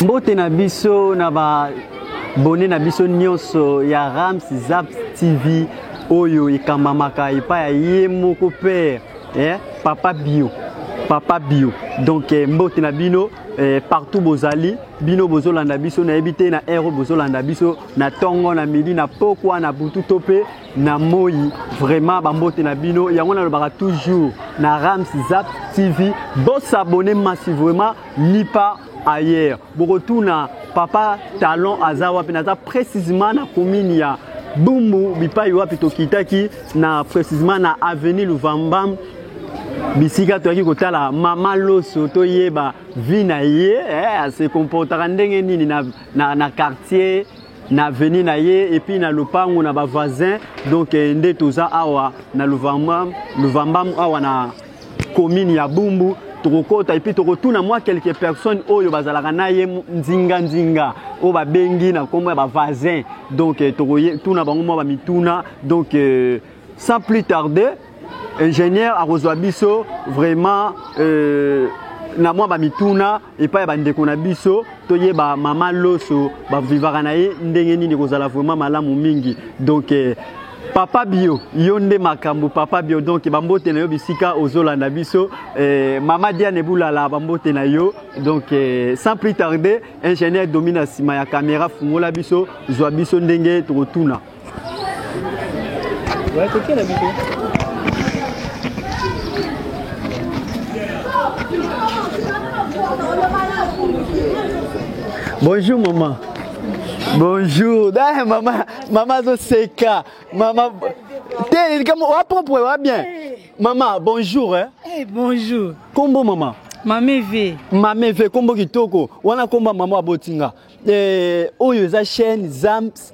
Mbote na biso na ba bone na biso nyonso ya Rams Zap TV oyo ekambamaka epai ya ye moko père eh, papa bio papa bio donc eh, mbote na bino eh, partout bozali bino bozolanda biso nayebi te na heure bozolanda biso na ntongo na midi na pokwa na butu to mpe na moi vraiment bambote na bino yango nalobaka toujours na Rams Zap TV bosabone massivement ni pas ailleurs bokotuna papa talon aza wapi naza précisément na commune ya bumbu bipai wapi tokitaki na précisément na avenue luvambam bisika toyaki kotala mama loso toyeba vie na ye eh, ase comportaka ndenge nini na, na, na quartier na avenue na ye et puis na lopango na bavoisin donc eh, nde toza awa na luvambam, luvambam awa na commune ya Bumbu tokokota epuis tokotuna mwa quelques personnes oyo bazalaka na ye nzinga nzinga oyo babengi na nkombo ya bavoisin donc eh, tokotuna bango mwa bamituna donc euh, sans plus tarder ingénieur akozwa biso vraiment euh, na mwa bamituna epai ya bandeko na biso toyeba mama loso bavivaka na ye ndenge nini kozala vraiment malamu mingi donc eh, papa bio yo nde makambo papa bio donc bambote na yo bisika ozolanda biso eh, mama diane bulala bambote na yo donc eh, sans plus tarder ingénieur domina nsima ya kamera fungola biso zwa biso ndenge tokotuna Ouais, toke na biso. Bonjour maman. Bonjour. Ah, maman, maman azoseka. Maman te kama wa propre wa bien. Maman, bonjour hein. Eh hey, bonjour. Kombo maman. Mame V. Mame V kombo kitoko. Wana komba maman abotinga. Eh oyo eza chaîne Zams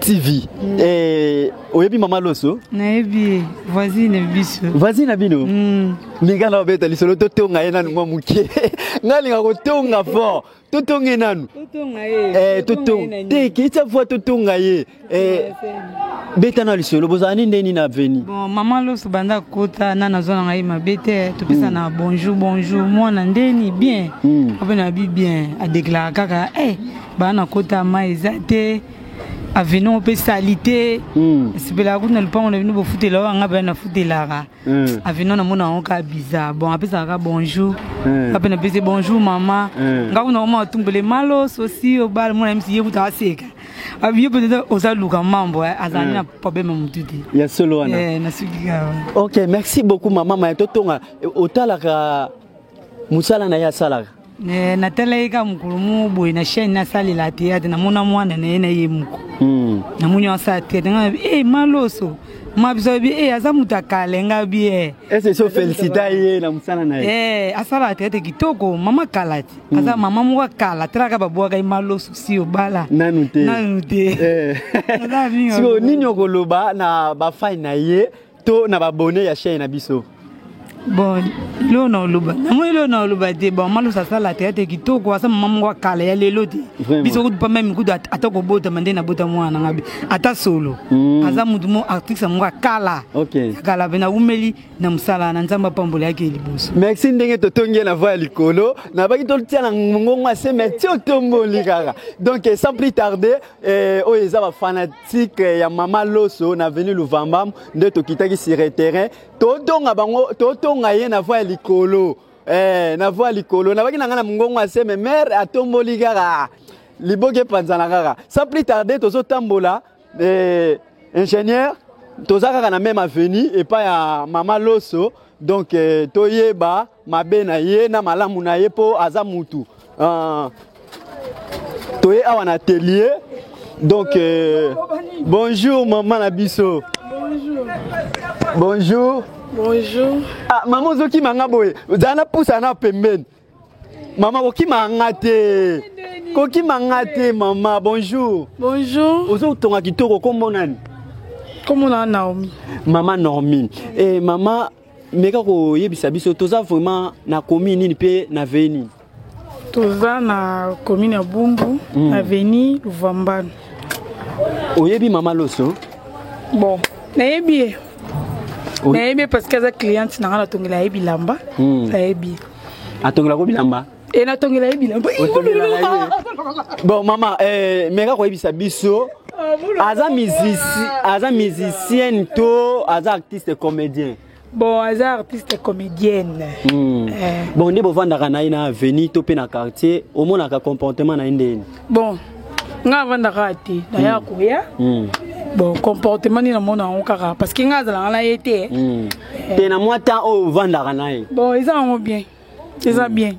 TV. Mm. Eh, oyebi mama Loso? Nayebi voisine biso. Voisine na bino? Mm. Minga na obeta lisolo totonga ye nanu mwa moke. Nga linga kotonga fort. Totonga ye nanu. Totonga ye. Eh, totonga. Te, kitsa voix totonga ye. Eh, beta na lisolo bozala nini ndeni na veni bon mama loso banda kota na nazwa na ngai mabe te topesa na bonjour bonjour mwana ndeni bien mm. ape na bi bien adeklara kaka eh, baa na kota mai eza te avenue mpe salite mm. esepelaka kutu na lopango na bino bofutela oyo anga baya nafutelaka mm. avenue namona yango kaka bizarre bon apesaka kaka bonjour mm. ape napesi bonjour mama mm. nga kuna oma atumbele malo sosi obala mona misi ye kutu aseka yo mpenza oza luka mambo eh, azali na problème ya motu te ya solo wana eh, nasuki kaka ok merci beaucoup mama maya totonga otalaka mosala na ye asalaka eh, natala ye kaka mokolo moko boye na chaîne nasalela théâtre namona mwana na ye na ye moko hmm. namoni asala théâtre nga e maloso ma biso abi e aza moto akala nga bi e ese so félicita ye na mosala na ye eh, asalaka théâtre kitoko mama kala te hmm. aza mama moko akala talaka babwaka ye maloso si obala nanu te nanu te eh. sikoyo nini okoloba na bafai na ye to na babone ya chaîne na biso bon lelo na oloba namoni lelo na oloba te bon malusa asala théâtre kitoko asa mama moko akala ya lelo te biso kutu pa meme kutu ata kobotama nde nabota mwana nanga ata solo mm. aza mutu mo artiste moko akala akala mpe nawumeli na mosala na nzambe apambola yake liboso merci ndenge totongi ye na voi ya likolo nabaki totia na mongongo ase mais ti otomboli kaka donc sans plus tarder eh, oyo eza bafanatique ya mama loso na avenue luvambam nde tokitaki sur terrain totonga bango totonga ye na voi ya likolo eh, na voi ya likolo nabaki na ngai na mongongo ase mais mare atomboli kaka liboke epanzana kaka sans plus tarder tozotambola eh, ingénieur toza kaka na même avenue epai ya mama loso donc eh, toyeba mabe na ye na malamu na ye mpo aza mutu uh, toye awa na atelier donc euh, bonjour mama na biso bonjour bonjour bonjour ah mama ozokima nga boye ozala na pusa na pembeni mama kokima nga te kokima nga te mama bonjour bonjour ozotonga kitoko kombo nani kombo na naomi mama naomi eh, mama meka koyebisa biso toza vraiment na commune nini mpe na vei nini toza na commune ya bumbu mm. avenue luvambano oyebi mama loso bon nayebi ye nayebi ye parce que aza cliente na ngai natongela ye bilamba mm. nayebi ye atongelako bilamba e. E natongela ye bilamba. Bon mama, meka koyebisa biso, aza musicien, aza musicienne to aza artiste comédien? Bon, aza artiste comédienne. Bon, nde bovandaka na ye na avenue to mpe na quartier, omonaka comportement na ye ndeni? Bon, nga avandaka te, naya koya. Bon, comportement nini namona yango kaka parce que nga azalaka na ye te. Te, na mwa temps oyo ovandaka na ye. Bon, eza yango bien, eza bien.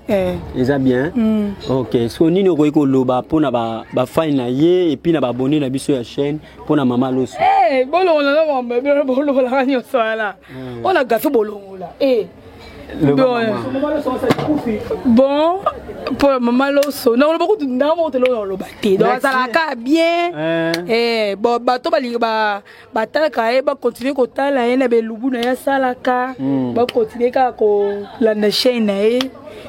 Eza bien. Ok, so nini okoki koloba mpona bafani na ye et puis na baabonnés na biso ya chaîne mpona mama Loso? Bolongola na mambo, bolongolaka nyonso wana oyo na gafe, bolongola. Bon, mpo mama Loso nakoloba kutu ndanga moko telo nakoloba te. Donc azalaka bien. Bon, bato balingi batalaka ye, bacontinue kotala ye na belubu na ye asalaka, bacontinue kaka kolanda chaîne na ye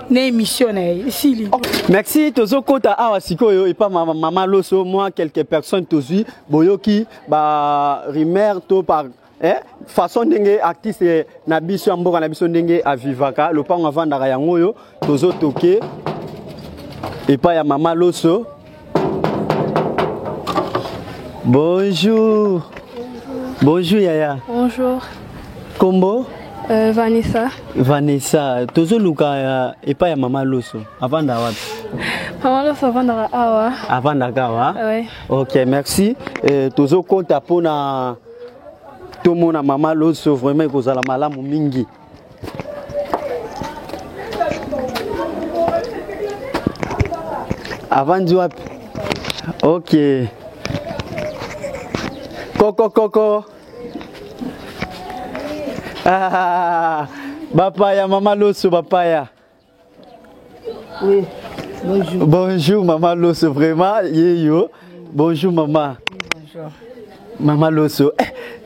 na émission na ye, esili. Merci. Tozokota awa sikoyo epa mama Loso. Moi, quelques personnes tozwi, boyoki barumeur to par façon ndenge artiste na biso ya mboka na biso ndenge avivaka. Lopango avandaka yango oyo. Tozotoke epai ya mama Loso. Bonjour, bonjour yaya. Bonjour. Kombo? Vanessa. Vanessa, tozoluka epai ya mama Loso, avanda wapi? Mama Loso avandaka awa. Avandaka awa? Ouais. Ok, merci. Tozokota mpona tomona mama Loso. Vraiment ekozala malamu mingi. Avandi wapi? Ok, koko koko. Ah, bapaya mama Loso, bapaya. Oui, bonjour. Bonjour mama Loso, vraiment yeyo. Bonjour mama. Bonjour. Mama Loso,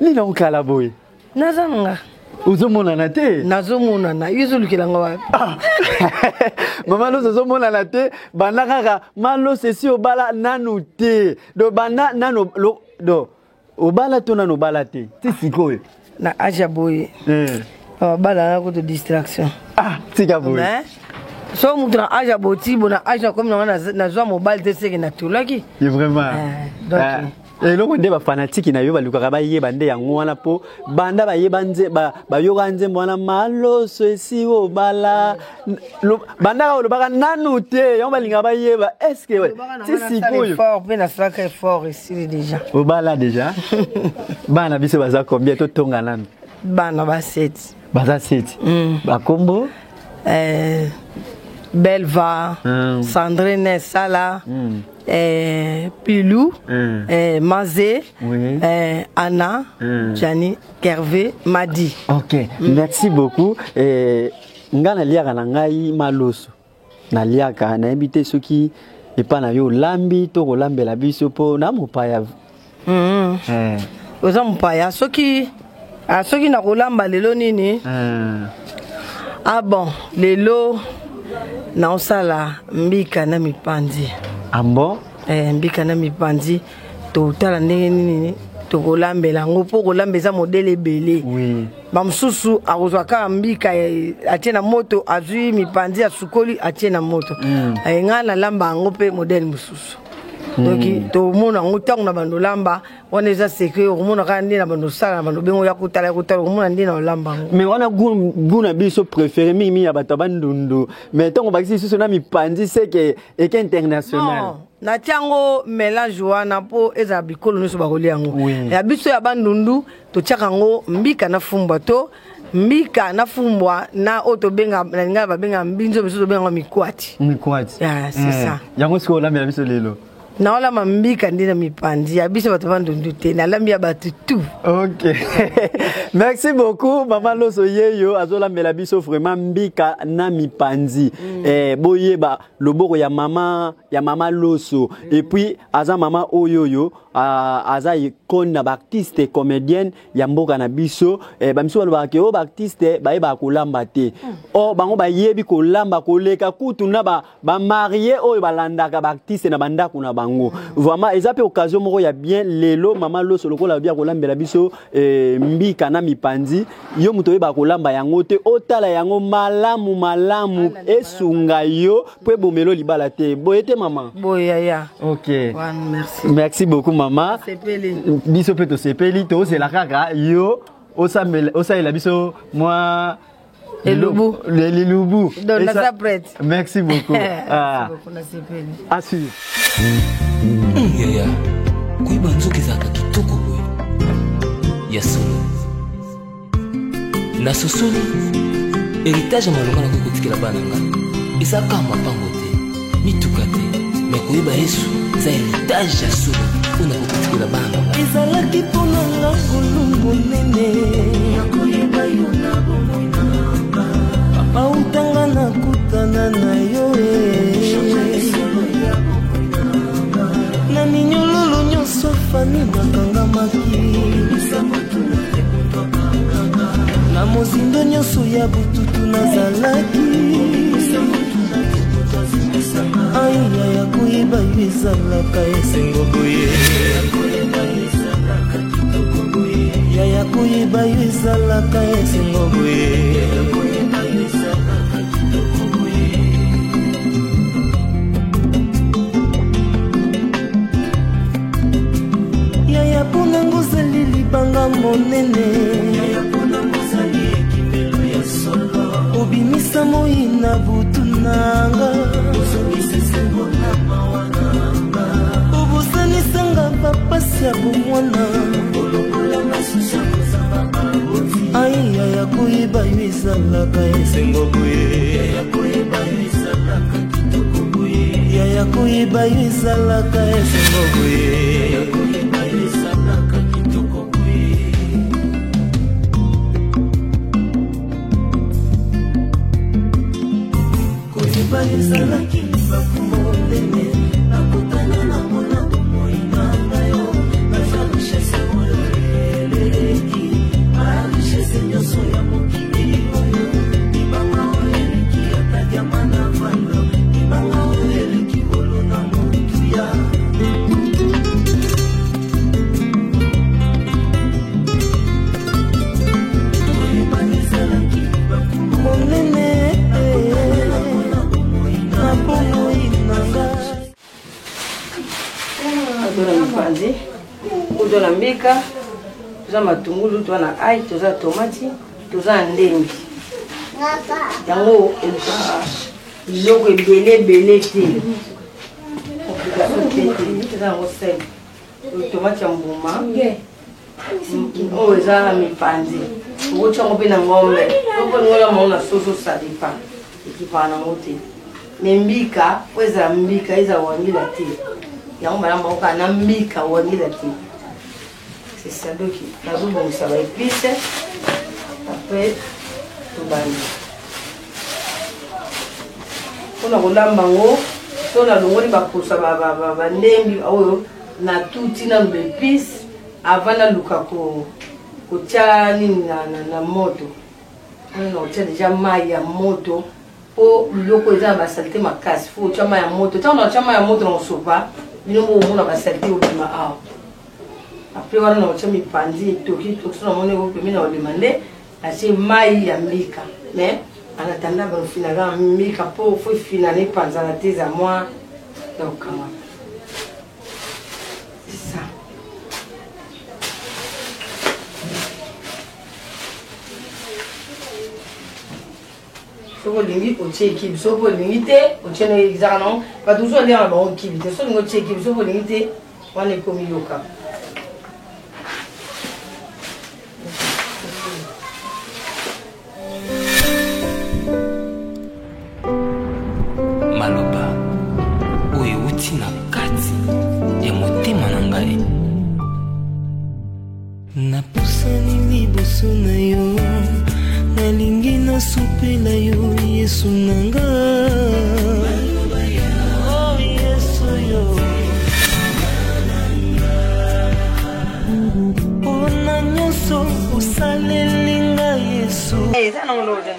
nini okala boye? Naza nga. Ozomonana te. Nazomonana, yo ezolukelanga wapi? Ah. Mama Loso, ozomonana te. Banda kaka maloso esi obala nanu te? Do banda nanu do obala to nanu obala te ti sikoyo? Na age ya boye, babala na kutu distraction. Ah, tika boye. Mais so mutu na age ya boye, ti bo na age nakomi nanga, nazwa mobali te, seke natulaki. Ye vraiment. Donc Eloko nde bafanatike na yo balukaka bayeba nde yango wana, mpo banda bayeba bayoka nzembo wana, maloso esi obala, bandaka olobaka nanu te, yango balingaka bayeba est-ce ti sikoyo. Effort mpe nasalaka effort, esili déjà. Obala déjà. Bana biso baza combien? Totonga nanu. Bana ba 7. Baza 7. Bakombo? Belva, Sandrine Sala, Pilou, Mazé, Oui. Anna, Gianni, Kervé, Madi. Ok, merci beaucoup. Nga naliaka na ngai maloso, naliaka, nayebi te soki epa na yo olambi to kolambela biso mpo na mopaya. Oza mopaya, soki soki nakolamba lelo nini? Ah bon, lelo naosala mbika na mipanzi. Ah bon? Mbika na mipanzi, totala ndenge nini tokolambela yango, mpo kolamba eza modèle ebele. Bamosusu akozwa kaka mbika, atie na moto, azwi mipanzi, asukoli, atie na moto. Ngai nalamba yango mpe modèle mosusu. Donc tomona yango ntango na bando olamba wana, eza secret. Okomona kaka nde na bando osala na bando bengo ya kotala, ya kotala, okomona nde na olamba yango. Mais wana goût na biso préféré mingimingi ya bato ya Bandundu, mais ntango bakisi lisusu na mipanzi, seke eke international. Non, natia yango mélange wana mpo ezala bikolo nyonso bakolia yango. Ya biso ya Bandundu, totiaka yango mbika na fumbwa, to mbika na fumbwa na oyo tobenga na lingala, babenga mbinzo, biso tobenga mikwati. Mikwati. Yeah, c'est ça. Yango sikoyo olambela biso lelo? Naolamba mbika nde na mipanzi ya biso bato Bandundu te, nalambi ya bato tout. Ok, merci beaucoup mama Loso. Yeyo azolambela biso vraiment mbika na mipanzi. Boyeba loboko ya mama Loso. Et puis aza mama oyo oyo aza icône na baartiste comédienne ya mboka na biso. Bamisu balobaka ke oyo baartiste bayebaka kolamba te. Or bango bayebi kolamba koleka kutu na bamarie oyo balandaka baartiste na bandako na bango. bango. Vraiment eza pe occasion moko ya bien lelo mama Loso lokola bia kolambela biso eh, mbika na mipanzi yo moto oyeba kolamba yango te otala yango malamu malamu esunga yo mpo ebomelo libala te boye te mama boye yaya ok Wana, merci merci beaucoup mama Sepeli. Biso mpe tosepeli, tozela kaka yo osalela biso mwa Elubu. Lilubu. Donc, naza prête. Merci beaucoup. Merci Ah. beaucoup, nasepeli. À suivre. Yaya, koyeba nzoka ezalaka kitoko boye ya solo. Nasosoli héritage ya malonga nakoki kotikela bana nga eza kaka mapango te, mituka te, me koyeba Yesu eza héritage ya solo oyo nakoki kotikela bana na nga. Ezalaki mpo na nga ngolu monene ya koyeba yo na bomoi nanga. Papa, utanga nakutana na yo e. Na minyololo nyonso fami nakangamaki, na mozindo nyonso ya bututu nazalaki. Aya ya koyeba yo ezalaka esengo boye. Yaya, koyeba yo ezalaka esengo boye. Yaya, mpo nango ozali libanga monene, obimisa moi na butu nanga, obosanisanga bapasi ya bomwana. Ai yaya, koyeba yo ezalaka esengo boye. Yaya, koyeba yo ezalaka esengo boye. Koyeba ezalaki libaku monene, nakutana nango na bomoi na ngai yo. Nazwa richesse oyo eleki barichesse nyonso ya mokili oyo. Libanga oyo eleki ata diama na valeur, libanga oyo eleki wolo na motuya. Koyeba ezalaki libaku monene na bomoi na ngai. Toza na mipanzi, toza na mbika, toza matungulu, toza na ai, toza tomati, toza na ndembi. Yango elukaka biloko ebele ebele te, complication te te, eza yango simple. Tomati ya mbuma oyo eza na mipanzi, okoti yango mpe na ngombe, oko lingo yango na soso, ça dépend, ekipaka nango te. Me mbika po ezala mbika, ezala wangila te. Yango malamu bango kaka na mbika wangila te, c'est ça. Donc nazobongisa baépice, après tobandi mpona kolamba yango. So nalongoli bakosa bandembi oyo, natuti nanu baépice avant naluka kotia nini na moto. Oyo nakotia déjà mai ya moto, mpo biloko eza na basaleté makasi, faut otya mai ya moto. Ntango naotya mai ya moto na kosopa bino, mpo omona basaleté obima awa. Après wana naotya mipanzi etoki toki. So namoni eko pembeni na kolema, nde natie mai ya mbika. Mais en attendant, bafinaka mbika mpo faut efinana, epanzana te, eza mwa ya kokangama, c'est ça. Soki olingi, otie ekibi; soki olingi te, otie no. Ezaka nango bato mosusu baliaka na bango kibi te. Soki olingi, otie ekibi; soki olingi te, wana ekomi yoka. Maloba oyo ewuti na kati ya motema na ngai. Napusani liboso na yo, nalingi nasopela yo, Yesu na nga. Oh, Yesu yo, mpona nyonso osaleli nga, Yesu. Eza nango loko te,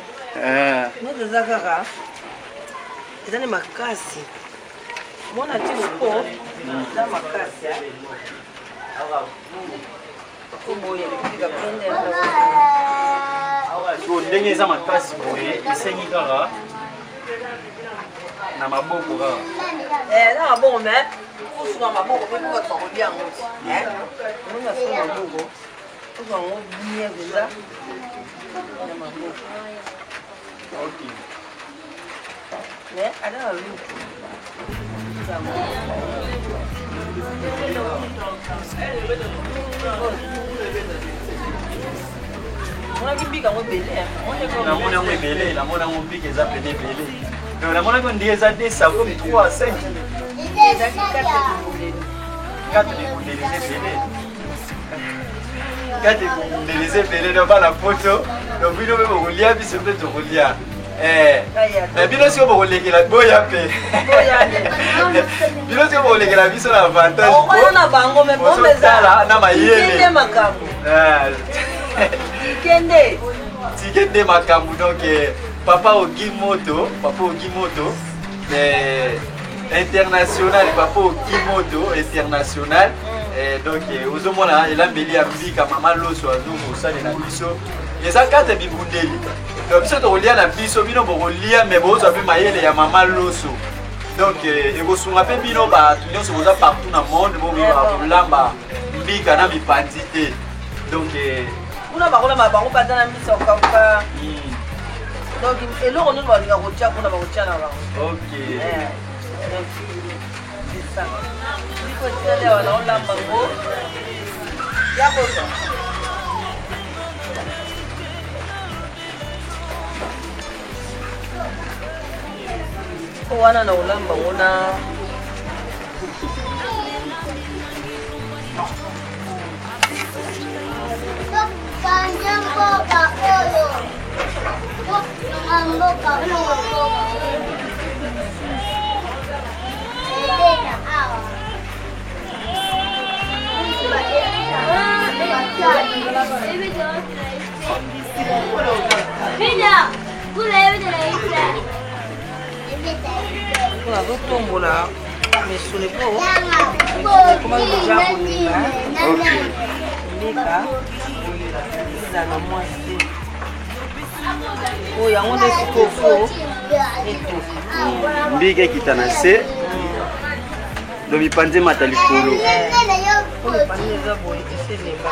neti eza kaka, eza nde makasi. Mwana ti loko eza makasi. So ndenge eza makasi boye esengi kaka na maboko kaka. Eh, na maboko mais osuka maboko mpe mpo bato bakolia yango ti. Omoni asuka maboko, ozwa yango bien mpenza na maboko. Ok. Mais ata na lutu. Monaki mbika yango ebele. Namoni yango ebele, namoni yango mbika eza pene ebele. Donc namonaki ondire eza 2 sako 3 5. Ezalaki 4 bibundeli. 4 bibundeli eza ebele. 4 bibundeli eza ebele donc bana poto donc bino mpe bokolia biso mpe tokolia. Eh, na bino sikoyo bokolekela boya mpe bino sikoyo bokolekela biso na avantage okoya na bango me bombe ozotala na mayele nde makambo kende tike nde makambo donc eh, papa ogi moto papa ogi moto eh, international papa ogi moto international eh, donc eh, ozomona elambeli ya mbika mama loso azokosalela biso eza kate bibundeli donc biso tokolia na biso bino bokolia me bozwa mpe mayele ya mama loso donc eh, ekosunga mpe bino bato nyonso boza partout na monde bokoyebaka kolamba mbika na mipanzi te donc eh, kuna bakolamba bango baza na misa okauka donc eloko nini balinga kotia kuna bakotia na bango. Ok. Eh, donc c'est ça liko etikali awa naolamba ngo ya kozwa. Wana na kolamba ngo na mboka oyo mboka oyo ebeta awa. Nazotombola misuni po ekomaki deja kolemba mbika ezala na mwasi oyo yango nde sikoyo fo etoka mbika ekita na se do mipanzi emata likolo. Po mipanzi eza boye esi elemba.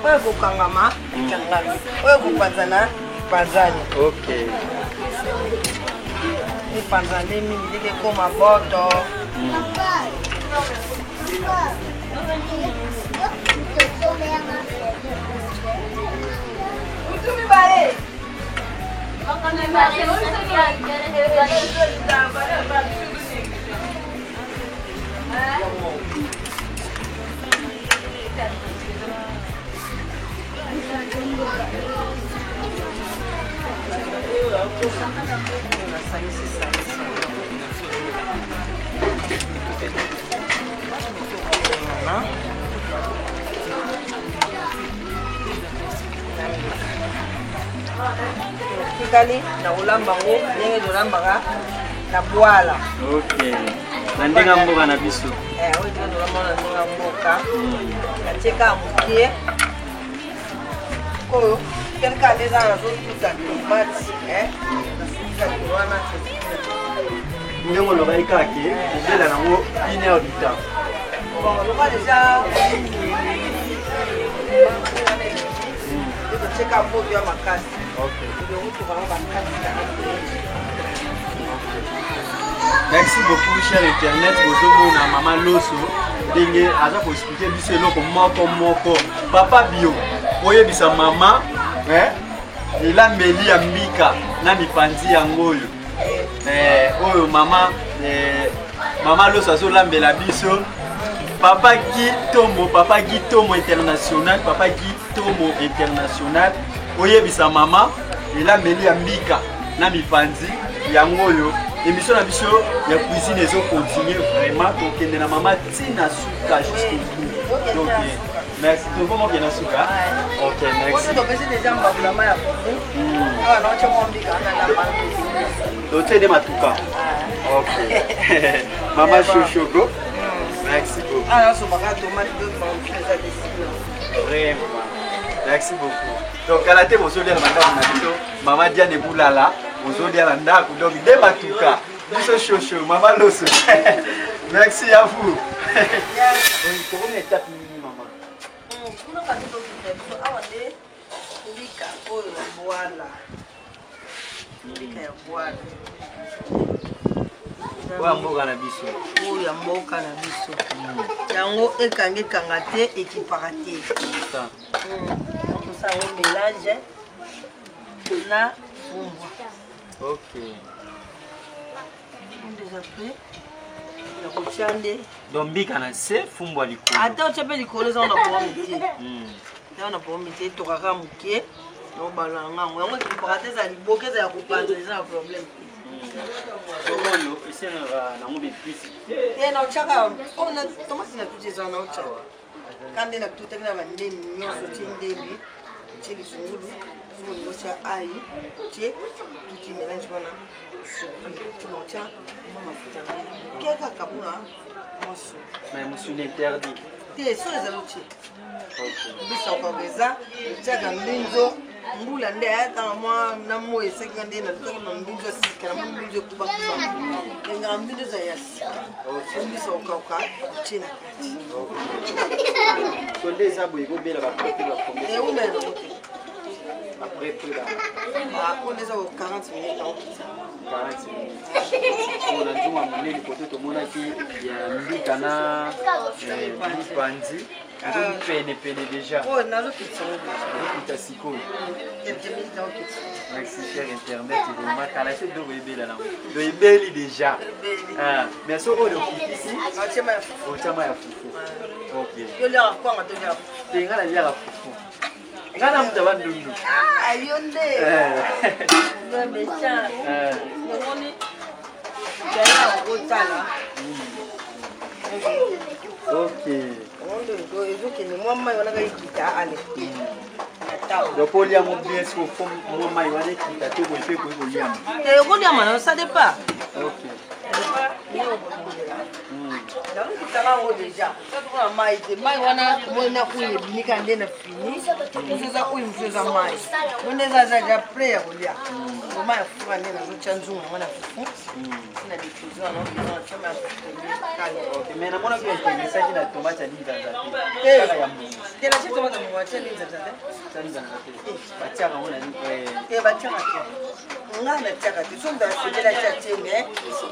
Oyo ekokangama ekangami, oyo ekopanzana epanzani. Ok. Epanzana nde mingi ndenge ekoma boto. Mutu mibale. Nasangisi sangisi. Tikali na kolamba yango ndenge tolambaka na bwala. Ok, na ndenge ya mboka na biso. Eh, oyo tika tolamba na ndenge ya mboka, natie kaka mokie oyo kelka nde eza nazotuta tomate nasuka wana. Ndenge olobaki kaka ke ezela nango une heure du temps. Bon, lokola deja totieka moto ya makasi, ekotuka ngo bakati. Merci beaucoup, cher internet. Bozomona mama loso ndenge aza koexplike biso eloko moko moko. Papa bio oyebisa mama eh, elambeli ya mbika na mipanzi yango oyo eh, oyo mama eh, mama loso azolambela biso. Papa Guy Tomo, Papa Guy Tomo international, Papa Guy Tomo international. Oyebisa mama elameli ya mbika na mipanzi yango oyo émission na biso ya cuisine ezo continuer vraiment tokende na mama tina suka jusqu'au bout. Donc merci, tokoma okende na suka. Ok, merci. Totie nde matuka. Ok. Mama Shoshogo. Merci beaucoup. Ah, Vraiment. Merci beaucoup. Donc, kala te bozolia na bandako na biso, Mama Diane Bulala, bozolia na ndako. Donc, nde matuka. Biso shosho, Mama Loso. Merci à vous. Tokomi étape nini, mama? Kuna kasi tokita biso awa nde mbika oyo ya bwala. Mbika ya bwala. Oyo ya mboka na biso. Oyo ya mboka na biso. Yango ekanga ekanga te, ekipaka te. Tosala yango mélange na fumbwa. Ok. Déjà prêt. Ya kotia nde. Donc mbika na se, fumbwa likolo. Ata otia mpe likolo eza na problème te. Eza na problème te, etokaka moke. Nobala ngango. Yango ekipaka te, eza liboke, eza ya kopanza, eza na problème te. Oyo esenaka nango bepisi te. Te, na otiaka oyo na tomati na tuti eza na otiaka. Ka nde natutaki na bandemi nyonso, tie ndembi, tie litungulu, soki olingi otia ai, tie tuti mélange wana sopi, na otia mwa mafuta moke kaka mpona mwa supu. Mais mosuni interdit. Te, so ezali otie. Bisaka eza otiaka mbinzo mbula nde ayatanga mwa na moi esekaka nde nalutaki na mbinzo ya sika na mwa mbinzo ekubakuba engaka mbinzo ezala ya sika mbisa okauka otie na kati. So nde eza boye ekobela baprepre bapromese. Eumela nango te. Baprepre ba. Oyo nde eza ko 40 minutes aokita. 40 minutes. Oyo na nzungu ya monene kote tomonaki ya mbika na mipanzi. Ezoki pene pene déjà. Oyo nazokitisa yango déjà. Ozokita sikoyo. Quelques minutes naokitisa. Merci cher internet, vraiment kala se do ebela nango. Do ebeli déjà. Ah, mais soki oyo okitisi, Otia mai ya fufu. otia mai ya fufu. Ok. Yo oliaka kwanga to oliaka fufu? Te, nga naliaka fufu. Nga na moto ya bandundu. Ah, yo nde. Yo méchant. Omoni yaya okotala. Ok. Ezokende mwa mai wana kaka ekita ale. Donc po olia yango bien siko fo mwa mai wana ekita to boye mpe ekoki koliama. Te, okoliama na ça dépend. Ok. Nakokitaka yango déjà mpona mai te, mai wana moi na oyo ebimika nde na fini, mosu eza oyo, mosu eza mai mo nde eza déjà prêt ya kolia. Mai ya fufu nde nazotya nzungu yango na fufu na diffusion wana, natya mai ya fufu kale. Ok, mais namonaki ointegresaki na tomate ya linzanza te. Kaka ya mbongo. Te, natya tomate ya mbongo, natya linzanza te. Natya linzanza te. Batiaka yango na Te, batiaka te, nga natiaka te. So moto asepeli atya te, mais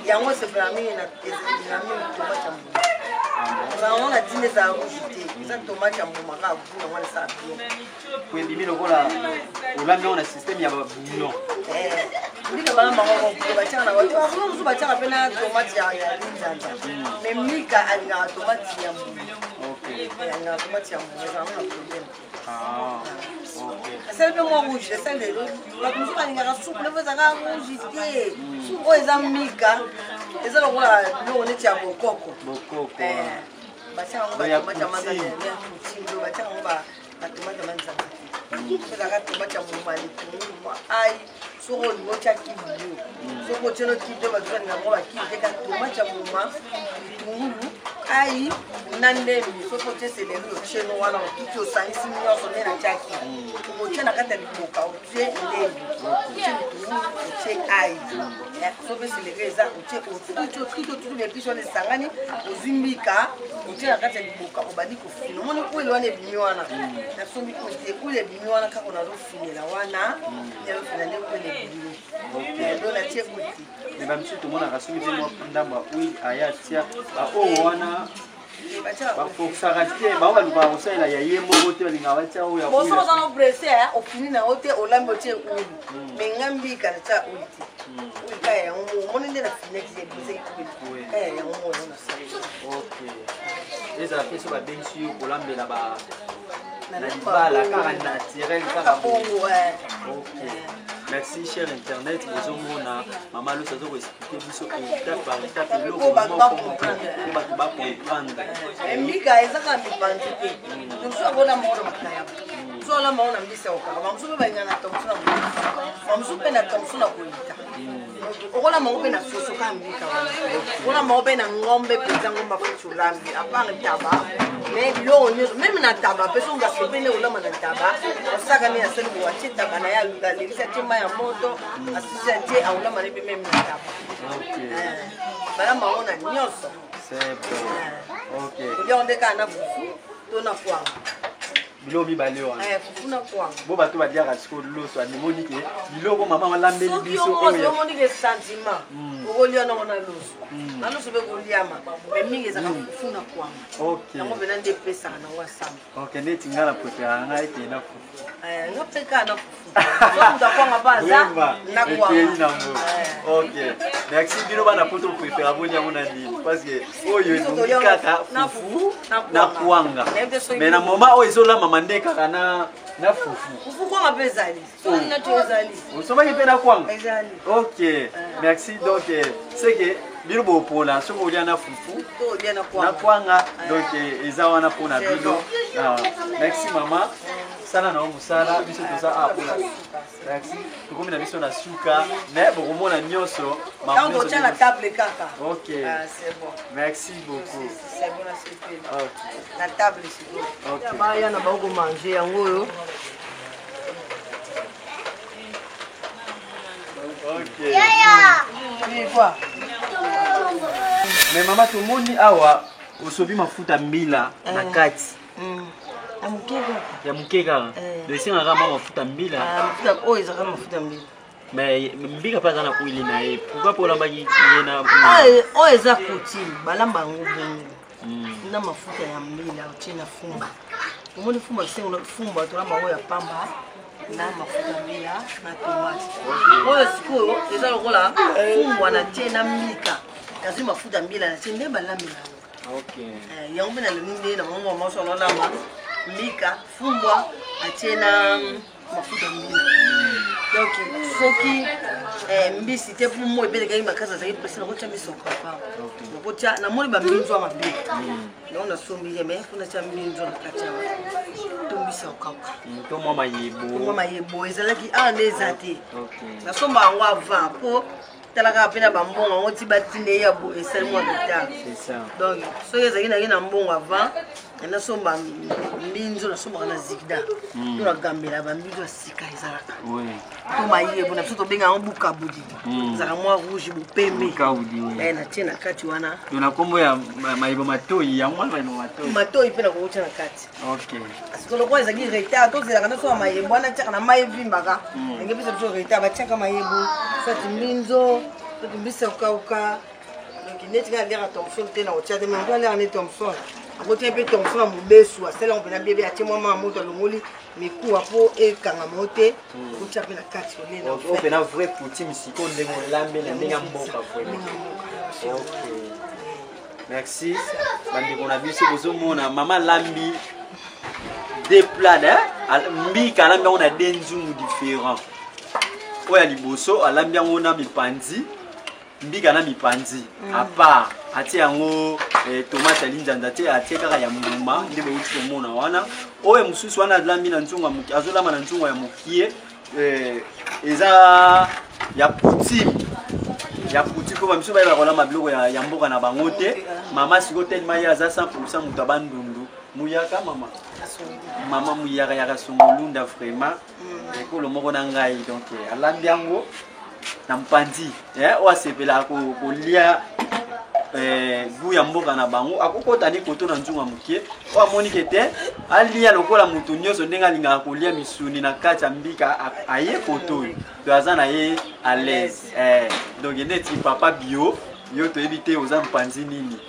yango esepela mingi na mingi tomate ya mbuma. Yango na ntina ezala rouge te, eza tomate ya mbuma kaka gu yango wana esala bien. Po ebimi lokola olambi yango na système ya babouillon. Mbika bana bango batiaka na bato bakolo mosusu batiaka mpe na tomate ya linzanza, mais Mika alingaka tomate ya mbuma. Alingaka tomate ya mbuma, ezala ngo na problème te. Esali mpe mwa rouge, esali lelo bato mosusu balingaka supu nefo ezalaka rouge te. Supu oyo eza mika, eza lokola biloko neti ya bokoko. Bokoko. Batiaka yango batomate ya manzanza ya poutine, batiaka yango batomate ya manzanza te, ezalaka tomate ya mbuma, litungulu, mwa ai. Soki olingi otya kidio, soki otie no kidio, bato balinga yango bakili te. Kaka tomate ya mbuma, litungulu, ai na ndembi. Soki otie céleri, otie no wana, otuti, osangisi nyonso nde natiaki, okotie na kati ya liboka, otie ndembi, otie litungulu, otie ai, so mpe céleri eza, otie, otuti, otuti, otuti baepice wana esangani, ozwi mbika, otie na kati ya liboka, obandi kofina. Omoni huile wana ebimi wana, nasombi huile te, huile ebimi wana kaka nazofinela wana, nazofina nde huile ebimi do natie huile te. Mais bamisusu tomonaka soki mpe mwa ndambo ya huile aya atia baoyo wana. Baforçaka te, bango balukaka kosalela ya ye moko te, balingaka batia oyo ya Bon, soki huile. oza na presse, ofini na yo te, olambi, otie huile. Mais nga mbika natya huile te, huile kaka yango moko. Omoni nde na finaki ebosaki huile kaka yango moko, yango nasaleli. Ok, ezala mpe so babengisi yo kolambela ba na libala, kaka naturel kaka. Kaka bongo, eh. Ok, merci. Cher internet, bozomona mama Loso aza koexpliquer biso étape par étape, eloko Po bato moko moko, bacomprendre. po bato bacomprendre. Mbika eza kaka mipanzi te. Mosusu akola moko na makayabo, mosusu ala moko na mbisi ya kokaka, bamosusu mpe balinga na thomson na molisi, bamosusu mpe na thomson na kolita. Okola mango mpe na soso kaka mbika wana, okola mango mpe na ngombe mpenza, ngombe afuti olambi à part ntaba. Mais biloko nyonso, même na taba mpe, soki asepeli kolamba na ntaba, osaka nde asali bo, atie taba na ye, alekisi, atie mai ya moto, asisi, atie, akolamba ne mpe même na taba. Balamba yango na nyonso. C'est bon, ok. Kolia ngo nde kaka na fufu to na kwanga. Biloko mibale wana. Eh, fufu na kwanga. Bo bato baliaka sikoyo loso, animoni ke biloko mama walambeli Soki biso yo moko oyo. omoni ke sentiment, okolia nango na loso, na loso mpe koliama, mais mingi ezaka fufu na kwanga. Yango mpena nde epesaka nango ensemble. Ok, neti nga na préféraka ngai ekei na fufu. Eh, nga mpe kaka na fufu, so moto akwanga mpe aza na ekei kwanga. Nango ok, merci. Bino bana poto préféra boni yango na nini? Parce que oyo Biso ebongi tolia kaka na fufu fufu na na kwanga. kwanga. Nayebi te soki Mais na moment oyo ezolambama nde kaka na fufu. Fufu, kwanga mpe ezali, soki nati ezali. Osomaki mpe na kwanga? Ezali. Ok, merci. Donc c'est que bino bopona soki olia na fufu To olia na na kwanga. Kwanga. Donc eza wana mpona C'est bino. bon. Ah, merci mama, sala na yo mosala, biso toza awa mpona. Merci, tokomi na biso na suka, mais bokomona nyonso makambo Ntango nyonso totya na table kaka. Ok. Ah, c'est bon. Merci beaucoup. C'est bon, nasepeli. Ok. Na table sikoyo. Ok. Baya na bango komanger yango oyo. Ok. Oui, quoi? Mais mama, tomoni awa osobi mafuta mbila na kati. Ya moke kaka. Ya moke kaka. Eh. Donc esengaka mwa mafuta mbila. Ah, mafuta oyo ezalaka mafuta mbila. Mais mbika mpe aza na huile na ye, pourquoi mpo olambaki ye na? Oyo eza coutume, balamba yango bongo na mafuta ya mbila, otie na fumba. Omoni fumba, sengo fumba tolamba yango ya pamba na mafuta mbila na tomate. Oyo sikoyo eza lokola fumbwa na tie na mbika, nazwi mafuta mbila na tie, nde balambela yango. Eh, yango mpe nalingi nde na bango mamaso alolamba mbika, fumbwa, atie na mafuta mbila. Donc soki mbisi te, mpo mo ebelekaki makasi, azalaki presse, nakotia miso papa, nakotia, namoni bambinzo ya mabe yango nasombi ye, mais mpo natia mbinzo na kati awa to mbisi ya kokauka. To mwa mayebo. Mwa mayebo ezalaki awa nde eza te. Nasomba yango avant, mpo talaka mpe na bambongo yango ti batinde ye ya boye, esali mwa retard. C'est ça. Donc soki ezalaki naki na mbongo avant, nasomba mbinzo, nasombaka na zigda to na gambela, bambinzo ya sika ezalaka to mayebo na biso tobenga yango bukabudi. Ezalaka mwa rouge, bopembe. Bukabudi, oui. Eh, natie na kati wana. To na nkombo ya mayebo matoi, yango wana mayebo matoi. Matoi mpe nakokotia na kati. Sikoyo lokola ezalaki retard, tozelaka nyonso ya mayebo wana, tiaka na mai evimbaka, ndenge biso retard, batiaka mayebo, soit mbinzo, soit mbisi ya kokauka. Donc neti kaka aliaka thomson te, na kotia te. Mais moto aliaka nde thomson, akotia mpe thomson ya mobesu, asali yango mpena biebe, atie mwa maa moto, alongoli mikuwa mpo ekangama o te, kotia mpe na kati kolia. Oyo mpena vrai coutume sikoyo, ndenge olambe na ndenge ya mboka vraiment. Ok, merci. Bandeko na biso, bozomona mama alambi deux plats, eh? Mbika alambi yango na deux nzungu différent. Oyo ya liboso alambi yango na mipanzi, mbika na mipanzi à part, atie yango tomate ya linzanza te, atie kaka ya mbuma nde bouti komona wana. Oyo mosusu wana alambi na nzungu ya moke, azolamba na nzungu ya mokie, eza ya coutume, ya coutume, mpo bamisu bayeba kolamba biloko ya mboka na bango te. Mama sikoyo, tellement ye aza 100 moto ya Bandundu, muyaka, mama, mama muyaka yaka songolunda, vraiment ekolo moko na ngai. Donc alambi yango na mpanzi, oyo asepelaka kolia goût ya mboka na bango, akokɔta ni koto na nzungu ya mokie. Oyo amoni ke te, alia lokola moto nyonso ndenge alingaka kolia misuni na kati ya mbika, aye koto oyo to aza na ye à l'aise. Donc neti papa bio, yo toyebi te oza mpanzi nini.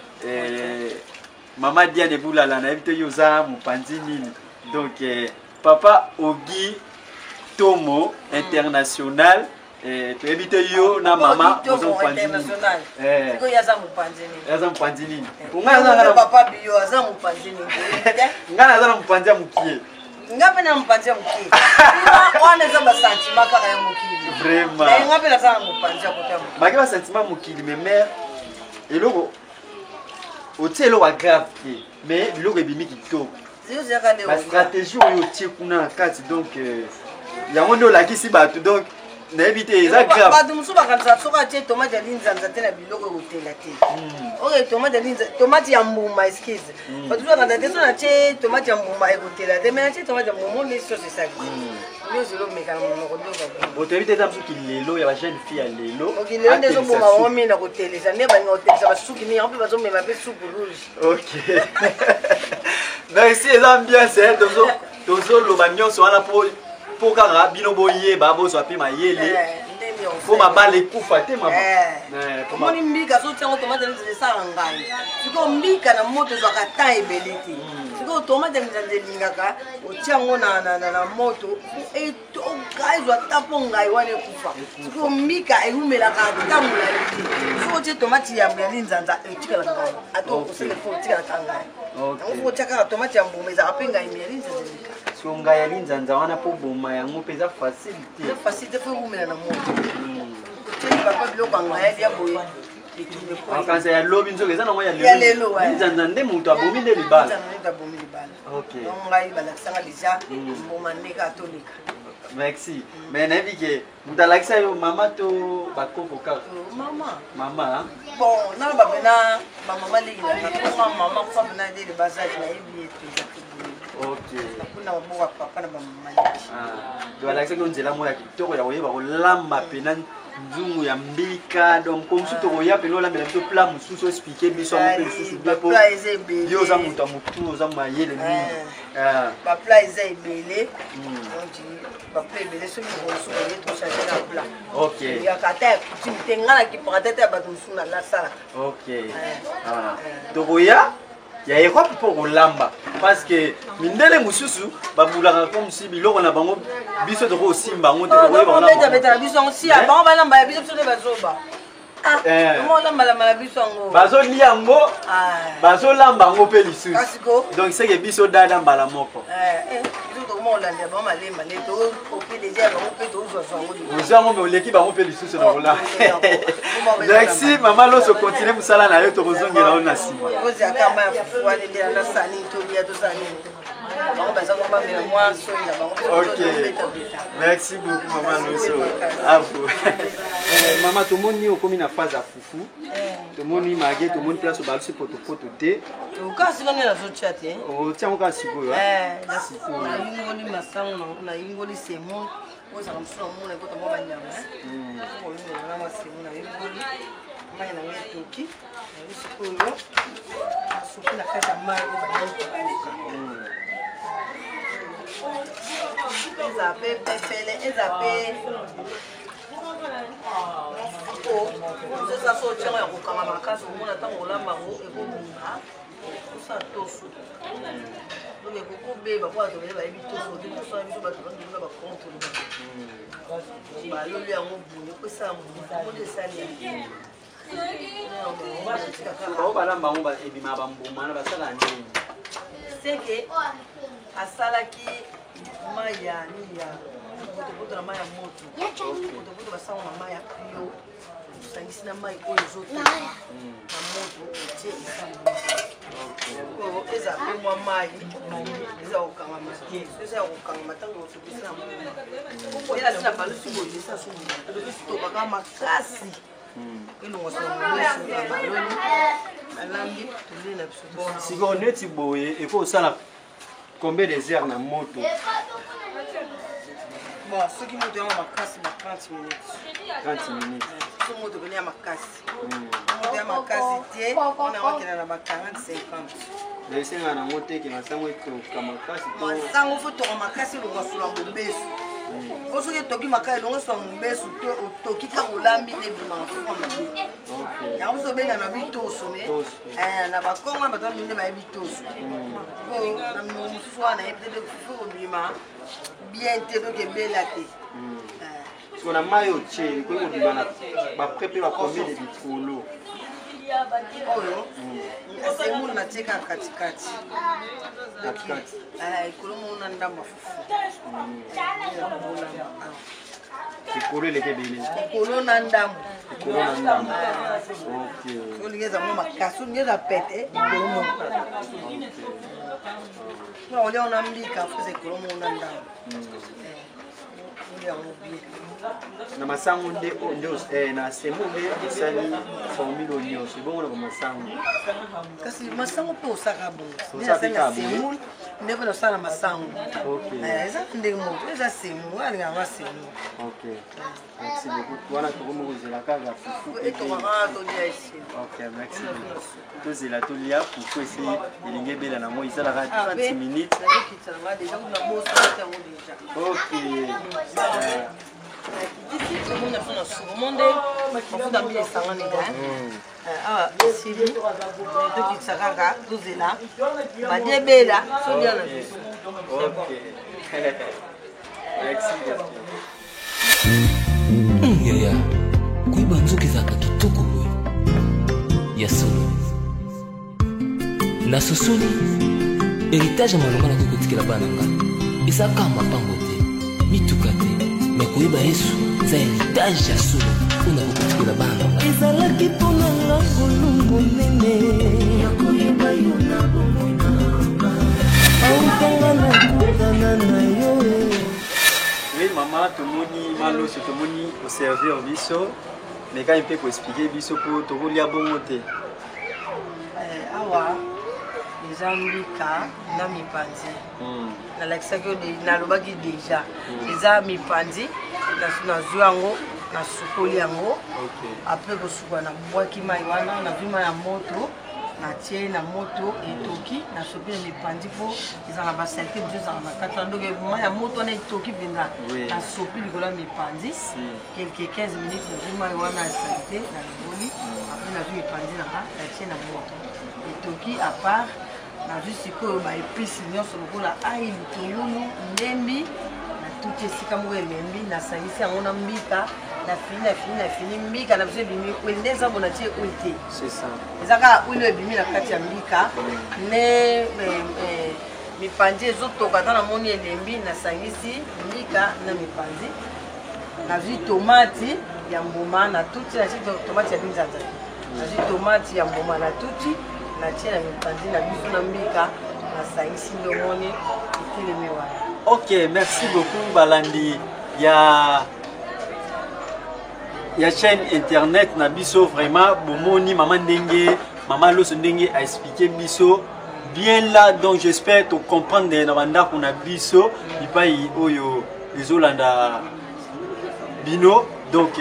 Mama Diane Bulala nayebi te yo oza mopanzi nini. Donc eh, papa Ogi Tomo international eh, toyebi te yo na mama oza mopanzi nini. Eh. Sikoyo aza mopanzi nini? Aza mopanzi nini? Ngai aza na papa bio aza mopanzi nini? Ngai naza na mopanzi ya mokie. Nga mpe na mopanzi ya mokie. Wana eza ba sentiment kaka ya mokili. Vraiment. Nga mpe naza na mopanzi ya kota mokili. Baki ba sentiment mokili mais mère eloko otie eloko ya grave te mais biloko ebimi kitoko bastratégie oyo otie kuna na kati donc euh, yango nde olakisi bato donc nayebi te eza grave bato mosusu bakanisaka soki atie tomate ya linzanza te na biloko ekotela te hmm. oyo tomate ya linza tomate ya mbuma excuse hmm. bato mosusu bakanisa te so natie tomate ya mbuma ekotela te mais natie tomate ya mbuma onde soso esali hmm. nyonso elomeka na monoko nde otoyebi te eza mosusu kilelo ya bajeune fille ya lelo okilelo nde ezoboma bango mingi na kotelisa nde balinga kotelisa basuki mingi yango mpe bazomema mpe supu rouge Ok. Merci eza ambiance eh, tozo tozoloba nyonso wana po po kaka bino boyeba bozwa mpe mayele eh, mpo mabala ekufa te mama eh. eh, omoni mbika sotiango yango tomate nzela esala ngai sikoyo mbika na moto ezwaka temps ebele te hmm. sikoyo tomate nzela elingaka otia yango na moto etoka ezwa ta mpo ngai wana ekufa sikoyo mbika ewumelaka ata molai te soki otie tomati ya linzanza etikala ngai ata okosala fo otikalaka ngai yango fo otya kaka tomati ya mbuma ezalaka mpe ngai ya linzanza eleka so ngai ya linzanza wana mpo boma yango mpe eza facile te eza facile te fo ewumela na moto otieli papa biloko ya ngai alia boye makanisa ya lobi nzoka eza nango ya lelo linzanza nde moto abomi nde libala abomi libala donc ngai balakisanga deja hmm. mboma ndeka atoleka merci hmm. mais nayebi ke moto alakisa yo mama to bakoko kaka oh, mama mama bon naloba mpena bamama leki nanga mama kufa mpena dele bazali nayebi ye mpenza te ok nakuna maboko ya papa na bamama leki ah, donc alakisaki yo nzela moko ya kitoko ya koyeba kolamba mpena nzungu ya mbika donc ko mosusu tokoya mpena olambela biso plat mosusu oexplike biso yango mpe lisusu bien po yo oza moto ya motu oza mayele mingi eh. ah. baplat eza ebele hmm. donc baplat ebele soki mokolo mosusu oye tochange na plat yaka ata ya coutume te ngai nakipaka te ata ya bato mosusu nasalaka ok eh. Ah. Eh. tokoya ya Europe mpo kolamba parce que mindele mosusu babulaka comme si biloko na bango biso tokoki kosimba yango te tokoyebabetala biso yango si eh? bango balamba ya biso biso nde bazoba ah, eh. olambalamba na biso yango bazolia yango ah. bazolamba yango mpe lisusu donc seke biso dada mbala moko eh, ozwa yango me oleki bango mpe lisusu na kola merci mama loso continue mosala na yo tokozongela yo na nsima ok merci beaucoup mama loso avu eh, mama tomoni okomi na phase ya fufu tomoni mage tomoni place obalusi potopoto te kasi ngai nazotya te otya yango kaka sikoyo eh, nayingoli masango nayingoli semo ozala mosusu namona ekota mwa banyama oyingola na masemo nayingoli mai na ngai etoki nayi sikoyo nasuki na kati ya mai oyo bandaki kokoka eza mpe pepele eza mpe eza so otiango ya kokanga makasi omona ntango olamba yango ekobima osala toso donc ekokobeba mpo bato bele bayebi toso te toso na biso bato bandonga bacontre baloli yango boye po esala mbuma esali Bao balamba yango ebima bambuma na basala nini? Seke asalaki mai ya nini ya potopoto na mai ya moto potopoto basango na mai ya pio osangisi na mai oyo ezotoka na moto otie esali oyo eza mpe mwa mai eza kokangama te eza ya kokangama ntango otokisi na mbuma ela na balusi boye esa so tokaka makasi sikoyo neti boye ekoki kosala combien des heures na moto bon soki moto yango makasi ba 30 minutes 30 minutes soki moto pene ya makasi moto ya makasi te wana yango akenda na ba 40 50 esengaka nango te ke masango etoka makasi masango fo toka makasi elongwa sula mobesu. Po soki etoki makasi elongo swa mobesu te, otoki kaka olambi nde ebimaka fufu mabe. Yango biso obenga na bitoso me eh, na bakongo na bato baminde bayebi toso. Po na minoko mosusu wana yebi te fufu kobima bien te donc ebela te. Eh. Siko na mai otie ekoki kobima na bapres mpe bacombien de likolo? Oyo semoule natie kaka katikati. Katikati. Ekolo moko na ndambo ya fufu. Likolo eleki ebele. Likolo na ndambo. Likolo na ndambo. Ok. Olingi eza mwa makasi, olingi eza pete, likolo moko. Mpona kolia wana mbika, faut eza likolo moko na ndambo. Olia yango bien. Na masango nde nde eh, na semo nde osali formule oyo nyonso ebongo na bamasango. Kasi masango mpe osaka bongo. Nde nasali na semoule, nde mpe nasala na masango. Ok. Eza ndenge moko, eza semoule, alingaka nga semoule. Ok. Merci beaucoup. Wana tokomi kozela kaka fufu. Etokaka tolia esi. Ok, merci beaucoup. Tozela tolia fufu esi elingi ebela nango esalaka 30 minutes. Nazokitisa nanga deja, kuna bosana yango deja. Ok. Nakitisi tomoni na biso na suku monde mafuta mbila esangani te. Awa esili, tokitisa kaka tozela badebela solia na biso. Ok. Merci beaucoup. Yaya, koyeba nzoka ezalaka kitoko boye ya solo. Nasosoli héritage ya malonga nakoki kotikela bana nga eza kaka mapango te, mituka te, me koyeba Yesu eza héritage ya solo oyo nakoki kotikela bana na nga. Ezalaki mpo na nga ngolu monene ya koyeba yo na bomoi na nga, autanga nakutana na yo. Oui, mama, tomoni maloso, tomoni oservir biso, mais kaka mpe koexplike biso mpo tokolia bongo te. Awa eza mbika na mipanzi. Nalakisaki yo, nalobaki deja eza mipanzi, nazwi yango, nasukoli yango. Apres kosukola, nabwaki mai wana, nazwi mai ya moto, natie na moto, etoki, nasopi na mipanzi mpo ezala na basalite mosusu ezala na kati wana. Donc mai ya moto wana etoki mpenza, nasopi likolo ya mipanzi quelque 15 minutes, nazwi mai wana ya salite, nalongoli. Apres nazwi mipanzi nanga, natie na moto, etoki. À part nazwi sikoyo baepice nyonso lokola ai, litungulu, ndembi, natuti esika moko elembi, nasangisi yango na mbika, nafini nafini nafini mbika na biso ebimi huile. Nde eza bo natie huile te, eza kaka huile oyo ebimi na kati ya mbika nde mipanzi ezotoka. Ata namoni elembi, nasangisi mbika na mipanzi, nazwi tomati ya mbuma natuti, natie tomati ya binzanza, nazwi tomati ya mbuma natuti, natie na mipanzi na biso na mbika, nasangisi, nde omoni etelemi wana. Ok, merci beaucoup balandi ya chaîne internet na biso. Vraiment bomoni mama ndenge mama Loso ndenge a expliqué biso bien là, donc j'espère to comprendre na bandako na biso bipai oyo ezolanda bino. Donc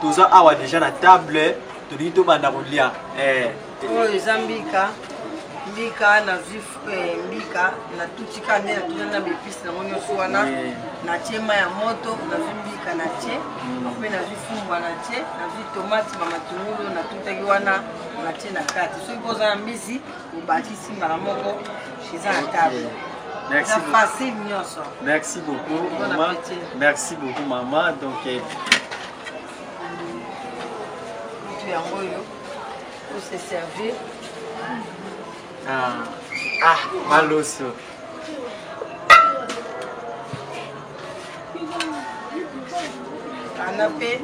toza awa déjà na table, tolingi tobanda kolia. Oyo eza mbika, mbika nazwi mbika natuti kaka nde natuti na baepice nango nyonso wana, natie mai ya moto, nazwi mbika natie, mpe nazwi fumbwa natie, nazwi tomate, bamatungulu natutaki wana, natie na kati. Soki mpo oza na mbisi, obakisi mbala moko, eza na table. Merci eza beaucoup. Facile nyonso. Merci beaucoup, Bon maman. appétit. Merci beaucoup, maman. Donc, Mutu yango oyo pour se servir. Ah, ah, maloso. Ana mpe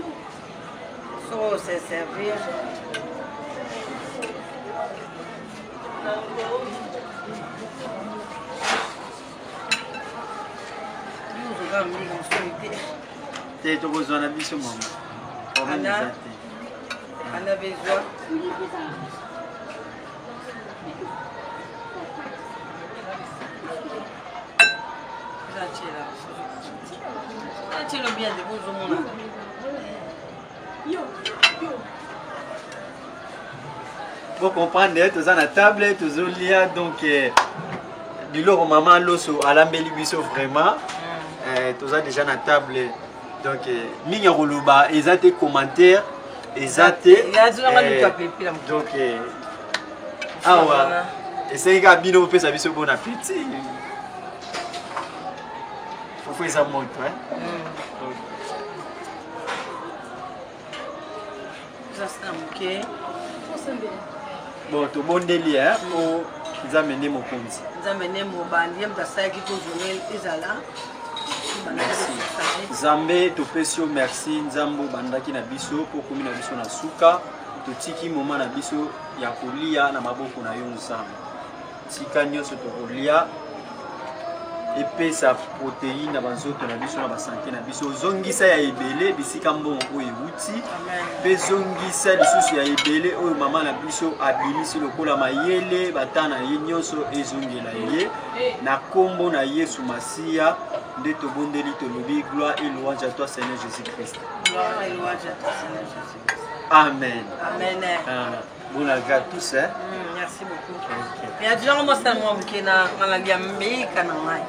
soko se servir. Ozoka mbika mosusu te. Te, tokozwa na biso mama. Problème Anna. eza te. Ana besoin. Atiela bien te bozomona. Bo comprendre, toza na table, tozolia. Donc biloko mama Loso alambeli biso vraiment. Eh, toza déjà na table donc eh, mingi ya koloba eza te commentaire eza te eh, donc eh, awa esengi kaka bino bopesa biso bon appétit fufu eza moto eh? Bon tobondeli eh, po nzambe nde mokonzi. Nzambe nde mobandi ye moto asalaki po journée ezala. Nzambe topesi yo merci nzambe obandaki na biso mpo okomi na biso na suka totiki moma na biso ya kolia na maboko na yo nzambe tika nyonso tokolia epesa proteine na banzoto na biso na basante na biso zongisa ya ebele bisika mbongo oyo ewuti mpe zongisa lisusu ya ebele oyo mama na biso abimisi lokola mayele bata na ye nyonso ezongela ye na nkombo na yesu masiya nde tobondeli tolobi gloire et louange à toi seigneur jésus christ amen, amen. Ah. Bon à tous hein. Mm, merci beaucoup. Okay. Mais adjanga moi ça moi muke na na lia mbika na ngai.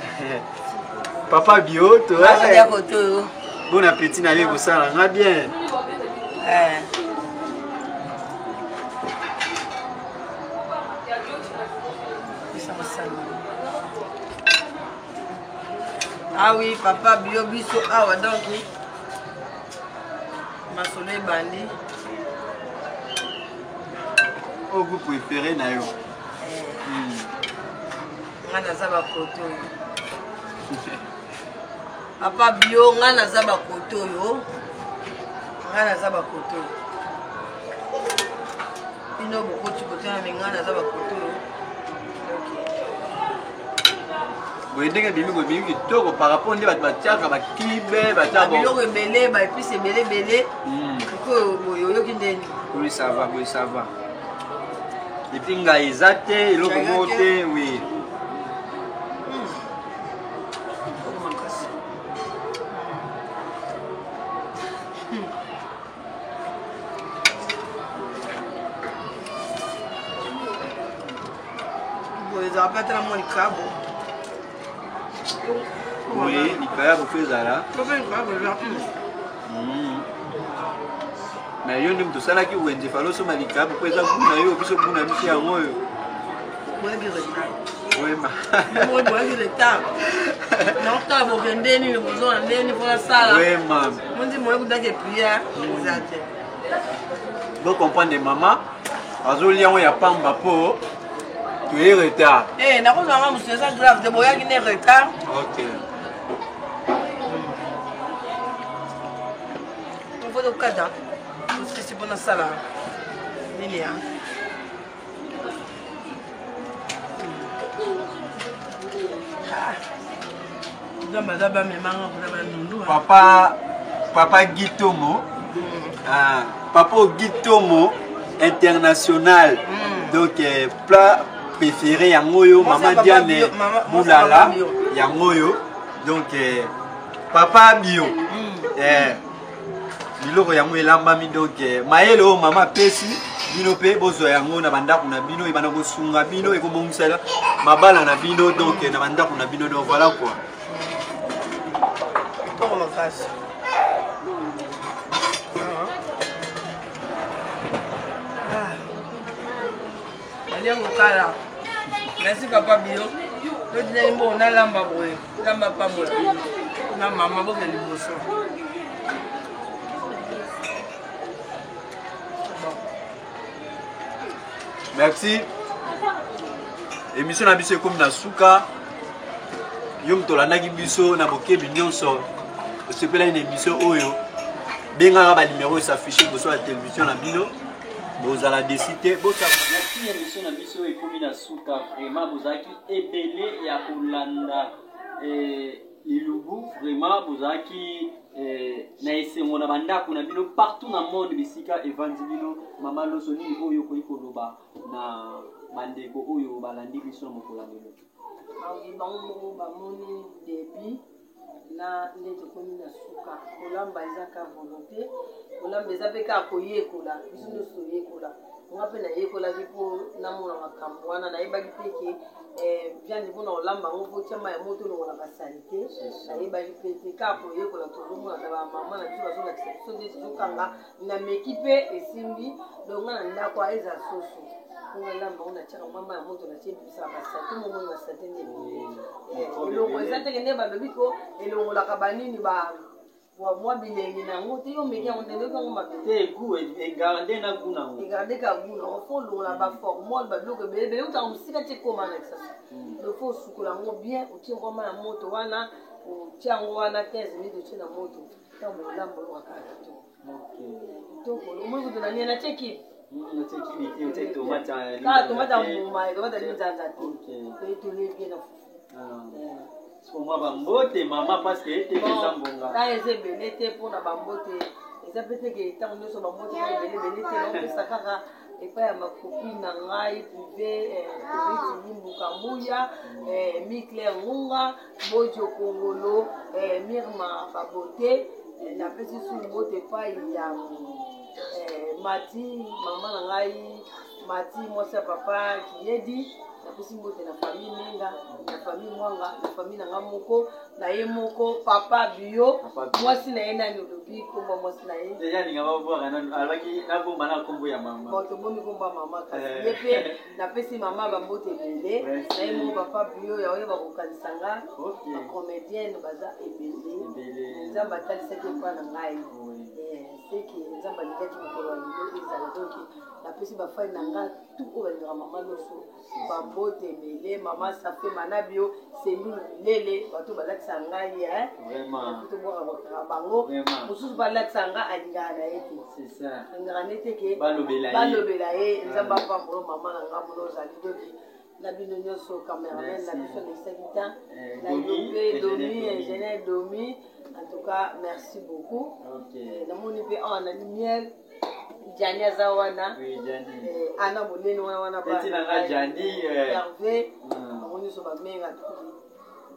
Papa bio to. Ah ya ko to. Bon appétit na yo kosala nga bien. Eh. Ah oui, papa bio biso awa donc masolo ebandi oyo goût préféré na yo eh. nga naza bakoto oyo papa bio nga naza bakoto oyo nga naza bakoto oyo bino bokoti kote na me nga naza bakoto oyo boye ndenge ebimi boye ebimi kitoko par rapport nde bato batiaka bakibe batiaka biloko ebele baepice ebele ebele sikoyo boye oyoki ndeni oui ça va boye ça va epuis ngai eza te eloko moko te oui boye ezala mpe ata na mwa likabo boye likayabo mpe ezala mais yo nde moto osalaki wenze falo osomba likayabo mpo eza gu na yo biso gu na biso yango oyo wema boyaki retard naotala bokende nini bozona ndeni mpo nasala wema mondi moye kudaki priere eza te bocomprendre mama azolia yango ya pamba mpo toye retard eh, nakozwa nga mosusu eza grave te boyaki ne retard ok mpo tokata osisi mpo nasala nini ya nzambe aza bamemanga kuna bandundu papa papa gitomo ah, papa gitomo international mm. donc eh, plat préféré yango oyo mama diane mulala yango oyo donc eh, papa bio mm. eh, biloko yango elambami donc eh, mayele oyo mama apesi bino mpe bozwa yango na bandako na bino ebanda kosunga bino ekobongisela mabala na bino donc eh, na bandako na bino donc voilà quoi kitoko makasi aliango kala merci papa bio totinaki mbongo nalamba boye nzambe apambola bino na mama boke liboso merci émission na biso ekomi na suka yo moto olandaki biso na bokebi nyonso osepelaki na émission oyo bengaka banimero esaffiche liboso ya télévision na bino bozala desi te merci émission na biso ekomi na suka vraiment bozalaki ebele ya kolanda eh, elubu vraiment bozalaki eh, na esengo na bandako na bino partout na monde bisika evandi bino mama loso nini oyo okoki koloba na bandeko oyo balandi biso na mokolo ya lelo bango moko bamoni debut. Na nde tokomi na suka. Kolamba eza ka volonté, kolamba eza mpe kaka koyekola. Biso nyonso toyekola. Nga mpe nayekolaki mpo namona makambo wana. Nayebaki mpe ke eh, viande mpona kolamba yango mpo tia mai ya moto olongola basalite. Nayebaki mpe te, kaka koyekola. Tozomona na bamama na biso bazolakisa biso nde tozokanga. Nameki mpe esimbi. Donc nga na ndako eza soso mpo nalamba yango, natiaka mwa mai ya moto, natie ebimisaka basalite. Momoni basalite nde ebimi. Eh, elongo eza teke nde balobi ko elongolaka banini ba mwa bilengi na yango te. Yo omeki yango ndenge oyoki yango mabe te? Goût egarde na goût na yango. Egarde ka goût na yango. Fo olongola baformole, babiloko ebele ebele eutaka mosika ti ekoma na Kisasa. Donc fo osukola yango bien, otie yango mai ya moto wana, otie yango wana 15 minutes, otie na moto. Ntango olamba, oyokaka kitoko kitoko. Omoni kutu na nie natie kibi. Kaka tomate ya mbuma, tomate ya linzanza te. Tolie bien na fufu. Mwa bambote, mama, parce que ete eza ngonga. Ta eza ebele te mpona bambote. Eza mpe teke ntango nyonso bambote eza ebele ebele te. Naopesa kaka epai ya makopine na ngai privé, Riti Limbuka Mbuya, Mi Claire Ngunga, Bojo Kongolo, Mirma Babote. Napesi su mbote epai ya Mati, mama na ngai Mati, mwasi ya papa Kiyedi. Napesi mbote na famille Menga, na famille Mwanga, na famille na ngai moko, na ye moko papa Bio. Mwasi na ye nani? Olobi komba mwasi na ye? Deja alinga babwaka nanu, alobaki nabomba na kombo ya mama. Bon, tobomi komba mama, kasi ye mpe napesi mama bambote ebele. Na ye moko papa Bio ya oyo bakokanisa nga. Bacomédienne baza ebele. Nzambe atalisaki epa na ngai seke Nzambe alingaki mokolo ya lelo ezala. Donc napesi bafai na nga tout oyo balingaka mama Loso bambote ebele. Mama Safe Manabio, Sendulu Bilele, bato balatisa ngai tobwaka bango. Mosusu balatisa nga, alingaka na ye te, alingaka ne te ke balobela ye. Nzambe apambolo mama na nga mona ozali doki na bino nyonso. Cameraman na biso alekisaki temps na yo mpe Domi, ingénieur Domi, en tout cas merci beaucoup. Namoni mpe awa na lumière Jani aza wana, ana monene wana wana Hervé, bango nyonso bamenga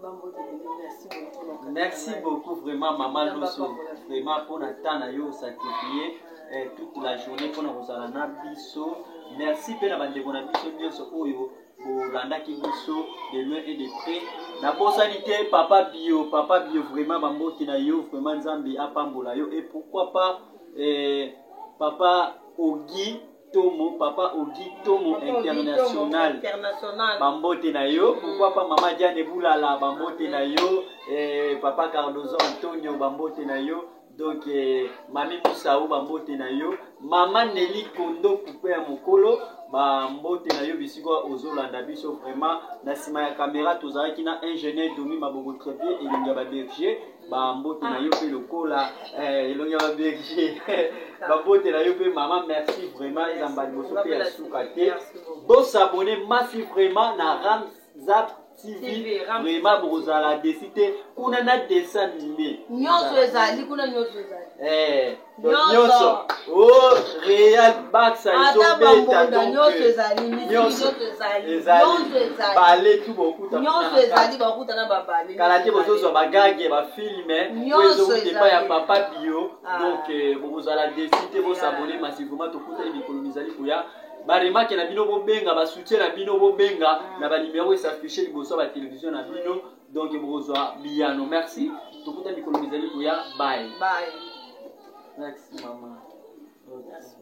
bambote ebele. Merci beaucoup. Merci beaucoup vraiment, mama Loso, vraiment mpona temps na yo sacrifié toute la journée mpona kozala na biso. Merci mpe na bandeko na biso nyonso oyo bolandaki biso de loin et de près. Nabosani te papa Bio. Papa Bio, vraiment bambote na yo. Vraiment Nzambe apambola yo. Et pourquoi pas papa Ogi Tomo, papa Ogi Tomo international, international, bambote na yo. Pourquoi pas mama Diane Bulala, bambote na yo. Papa Cardozo Antonio, bambote na yo. Donc mami Musau, bambote na yo. Mama Neli Kondo Poupe ya mokolo, bambote na yo bisika ozolanda biso. Vraiment, na nsima ya caméra tozalaki na ingénieur Domi Mabongo Trépied, elongi ya baberger. Bambote na yo mpe lokola elongi ya baberger. Bambote na yo mpe, mama. Merci vraiment. Ezamba liboso mpe ya suka te, bosabonner massivement na Ramzap TV. Vraiment bokozala déçus te kuna na dessin animé. Nyonso ezali kuna, nyonso ezali. Nyonso o Real Baxa ezobeta, nyonso ezali. Nyonso ezali, bale tu bokuta. Nyonso ezali, bakuta na babale. Kala te bozozwa bagage, bafilm oyo ezowuta epai ya papa Bio. Donc bokozala déçus te. Bosabonner massivement. Tokutani mikolo mizali koya. Baremarques na bino bobenga, basoutien na bino bobenga na banimero esaffiche liboso ya batelevizio na bino. Donc bokozwa biyano. Merci, tokuta mikolo mizali koya. Bye bye. Merci, mama. Merci.